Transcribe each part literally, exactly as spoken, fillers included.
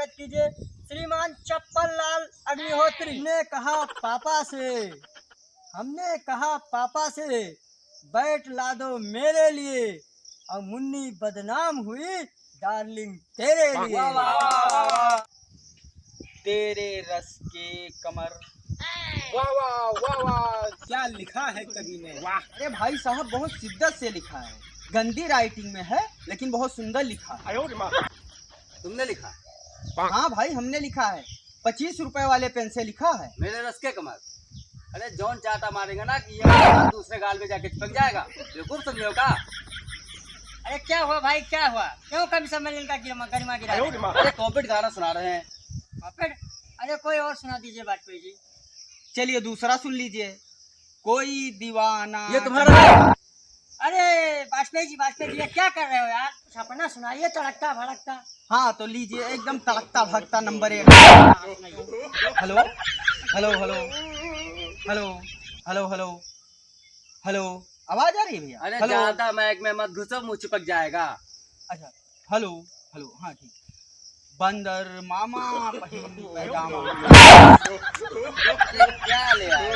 कीजिए श्रीमान चप्पल लाल अग्निहोत्री। हमने कहा पापा से, हमने कहा पापा से, बैट ला दो मेरे लिए, और मुन्नी बदनाम हुई डार्लिंग तेरे लिए। वाह, वाह, वाह, वाह। तेरे रस के कमर। वाह, वाह, वाह, वाह, क्या लिखा है कवि ने, वाह। अरे भाई साहब, बहुत शिद्दत से लिखा है, गंदी राइटिंग में है, लेकिन बहुत सुंदर लिखा है। तुमने लिखा? हाँ भाई, हमने लिखा है, पच्चीस रुपए वाले पेन से लिखा है। मेरे रस के कमर। अरे, जौन चाटा मारेगा ना कि ये दूसरे गाल में जाके चिपक जाएगा। बेवकूफ समझे हो का? अरे, क्या हुआ भाई, क्या हुआ? क्यों कवि सम्मेलन का गिरमा-, गरिमा गिरा रहे हो? अरे, कॉपीड गाना सुना रहे हैं। कॉपीड? अरे, कोई और सुना दीजिए वाजपेयी जी। चलिए, दूसरा सुन लीजिए, कोई दीवाना। ये तुम्हारा है? अरे वाजपेयी जी, वाजपेयी जी, ये क्या कर रहे हो यार? कुछ अपना सुनाइए, तड़कता भड़कता। हाँ, तो लीजिए, एकदम तड़कता भड़कता नंबर एक। हाँ, सुनाइए। हेलो, हेलो, हेलो, हेलो, हेलो, हेलो, हेलो, आवाज आ रही है भैया? अरे, हेलो। ज्यादा माइक में मत घुसो, मुंह चिपक जाएगा। अच्छा, हेलो, हेलो, हाँ, ठीक। बंदर मामा पहिन पैजामा। अरे, क्या ले आए?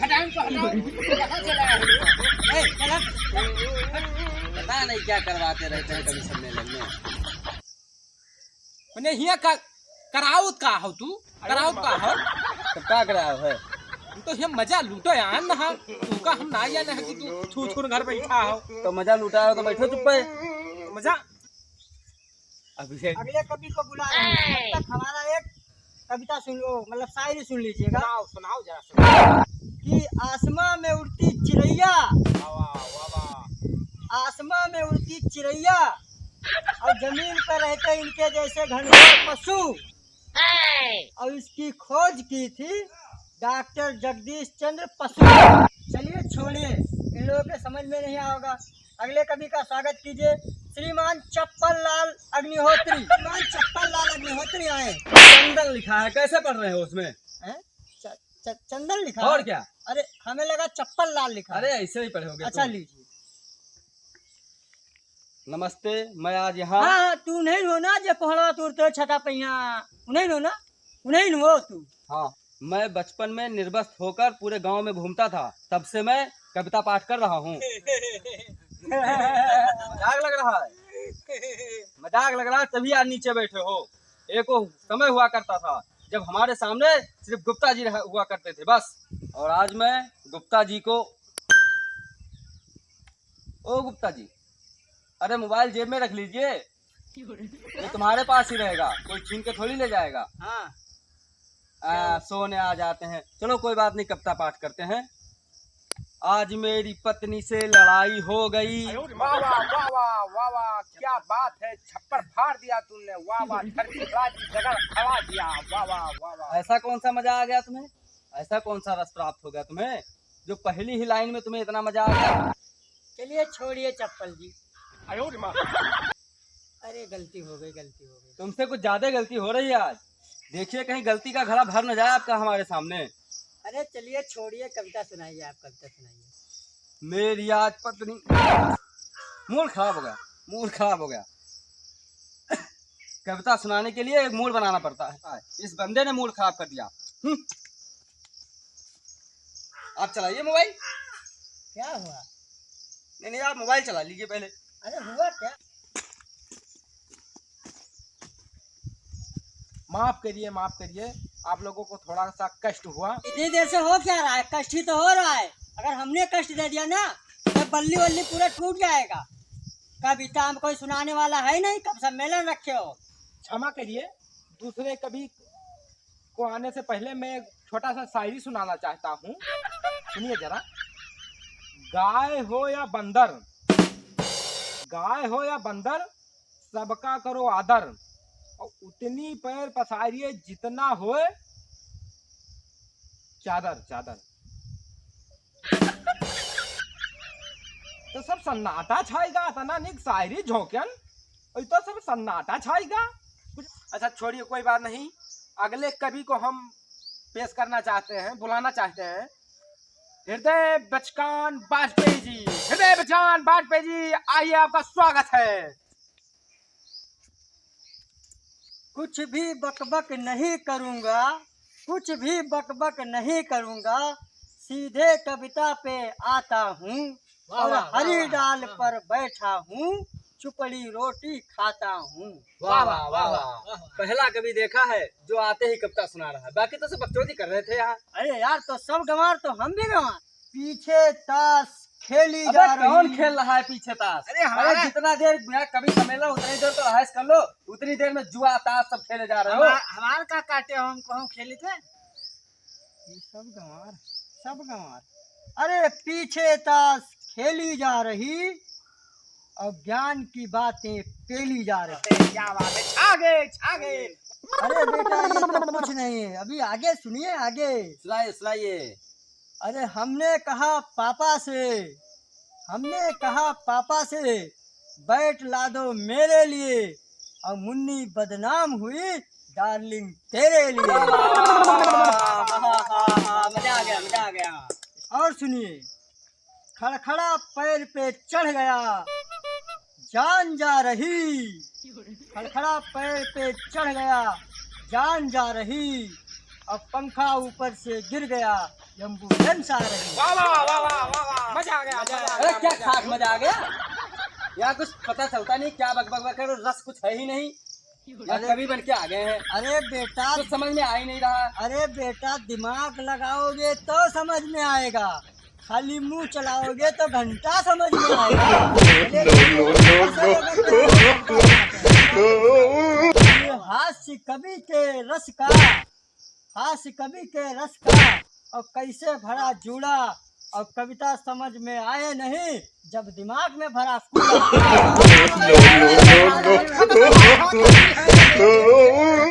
हटाओ इनको, हटाओ। कहाँ चला है? ए, चला। पता नहीं क्या करवाते रहते हैं कभी सम्मेलन में। मने हिया का कराउत का हो तू? कराउत का हो? तो का कराव है? हम तो हिया मजा लूटो यार ना, तुमका हम ना जाने है कि तू छू छू घर बैठा हो। तो मजा लूटा हो तो बैठो चुप्पे। मजा। अभिषेक। अगले कवि को बुला रहे हैं, तब तक हमारा एक कविता सुन लो, मतलब शायरी सुन लीजिएगा। सुनाओ, सुनाओ जरा, सुनाओ। कि आसमां में उड़ती चिरैया, वाह, वाह, वाह, वाह। आसमां में उड़ती चिरैया और जमीन पर रहते इनके जैसे घनघोर पशु, और इसकी खोज की थी डॉक्टर जगदीश चंद्र पशु। चलिए छोड़िए, इन लोगों के समझ में नहीं आओगा। अगले कवि का स्वागत कीजिए श्रीमान चप्पल लाल अग्निहोत्री। श्रीमान चप्पल लाल अग्निहोत्री आए। चंदन लिखा है, कैसे पढ़ रहे हो उसमें? हैं? च-, च-, चंदन लिखा और है? क्या? अरे, हमें लगा चप्पल लाल लिखा है। अरे, ऐसे ही पढ़ोगे अच्छा, तुम। लीजिए। नमस्ते, मैं आज यहाँ हाँ, हाँ, तू नहीं हो ना जे कोहड़वा तोड़ते हो छता पहिया, तू नहीं हो ना, तू नहीं हो तू। हाँ, मैं बचपन में निर्वस्त्र होकर पूरे गांव में घूमता था, तब से मैं कविता पाठ कर रहा हूँ। मजाक लग रहा है, मजाक लग रहा है, तभी आज नीचे बैठे हो। एक वो समय हुआ करता था जब हमारे सामने सिर्फ गुप्ता जी रह-, हुआ करते थे बस, और आज मैं गुप्ता जी को, ओ गुप्ता जी, अरे मोबाइल जेब में रख लीजिए, ये तुम्हारे पास ही रहेगा, कोई छीन के थोड़ी ले जाएगा। हाँ। आ, सोने आ जाते हैं। चलो कोई बात नहीं, कविता पाठ करते हैं। आज मेरी पत्नी से लड़ाई हो गई। वाह, वाह, वाह, वाह, वाह, वाह, क्या बात है, छप्पर फाड़ दिया तुमने, वाह, वाह, धरती हिला दी, जगह हवा दिया, वाह, वाह, वाह, वाह। ऐसा कौन सा मजा आ गया तुम्हें? ऐसा कौन सा रस प्राप्त हो गया तुम्हें, जो पहली ही लाइन में तुम्हें इतना मजा आ गया? चलिए छोड़िए चप्पल जी। अरे गलती हो गई, गलती हो गई। तुमसे कुछ ज्यादा गलती हो रही है आज। देखिए कहीं गलती का घड़ा भर न जाए आपका हमारे सामने। अरे चलिए छोड़िए, कविता सुनाइए, आप कविता सुनाइए। मेरी आज पत्नी, मूड खराब हो गया, मूड खराब हो गया। कविता सुनाने के लिए एक मूड बनाना पड़ता है। इस बंदे ने मूड खराब कर दिया। हम्म। आप चलाइए मोबाइल। क्या हुआ? नहीं, नहीं, आप मोबाइल चला लीजिए पहले। अरे हुआ क्या? माफ करिए, माफ करिए, आप लोगों को थोड़ा सा कष्ट हुआ। इतनी देर से हो क्या रहा है? कष्ट ही तो हो रहा है। अगर हमने कष्ट दे दिया ना, तो बल्ली वल्ली पूरा टूट जाएगा। कविता हम कोई सुनाने वाला है नहीं, कब सम्मेलन रखे हो? क्षमा करिए, दूसरे कवि को आने से पहले मैं एक छोटा सा शायरी सुनाना चाहता हूँ, सुनिए जरा। गाय हो या बंदर, गाय हो या बंदर, सबका करो आदर, और उतनी पैर पसारिए जितना होए चादर, चादर। तो सब सन्नाटा छाएगा, इतना निक शायरी झोंकन, और तो सब सन्नाटा छाएगा। कुछ, अच्छा छोड़िए, कोई बात नहीं, अगले कवि को हम पेश करना चाहते हैं, बुलाना चाहते हैं हृदय बचकान वाजपेयी जी। हृदय बचकान वाजपेयी जी, आइए, आपका स्वागत है। कुछ भी बकबक नहीं करूँगा, कुछ भी बकबक नहीं करूँगा, सीधे कविता पे आता हूँ। वाह, और वाह, वाह, हरी वाह, डाल वाह। पर बैठा हूँ, चुपड़ी रोटी खाता हूँ। वाह, वाह, वाह, वाह। पहला कवि देखा है जो आते ही कविता सुना रहा है, बाकी तो सब बकचोदी कर रहे थे यहाँ। अरे यार, तो सब गंवार तो हम भी गंवार। पीछे ताश खेली अबे जा रही। कौन खेल रहा है पीछे ताश? अरे अरे हमारा जितना देर यहाँ कवि सम्मेलन उतनी देर तो रिहर्स कर लो, उतनी देर में जुआ ताश सब खेले जा रहे हो। हमार, हमार का काटे हो, हम कहूँ खेली थे। ये सब गंवार, सब गंवार। अरे पीछे ताश खेली जा रही और ज्ञान की बातें पेली जा रही। अरे क्या बात है, छा गए, छा गए। अरे बेटा, ये तो कुछ नहीं है, अभी आगे सुनिए, आगे। सुनाइए, सुनाइए। अरे हमने कहा पापा से, हमने कहा पापा से, बैट ला दो मेरे लिए, और मुन्नी बदनाम हुई डार्लिंग तेरे लिए। वाह, वाह, वाह, वाह, वाह, मजा आ गया, मजा आ गया। और सुनिए, खड़खड़ा पैर पे चढ़ गया, जान जा रही। खड़खड़ा पैर पे चढ़ गया, जान जा रही। अब पंखा ऊपर से गिर गया, एम्बुलेंस आ रही। वाह, वाह, वाह, वाह, वाह, वाह। मजा आ गया, मजा आ गया, अरे क्या मजा आ खास गया। मजा आ गया? यहाँ कुछ पता चलता नहीं, क्या बक बक बक कर, रस कुछ है ही नहीं। यहाँ अरे कवि बन के आ गए हैं। अरे बेटा, कुछ समझ में आ ही नहीं रहा। अरे बेटा, दिमाग लगाओगे तो समझ में आएगा, खाली मुंह चलाओगे तो घंटा समझ में आएगा। ये हास्य कवि के रस का, हास्य कवि के रस का और कैसे भरा जूड़ा, और कविता समझ में आए नहीं जब दिमाग में भरा कूड़ा।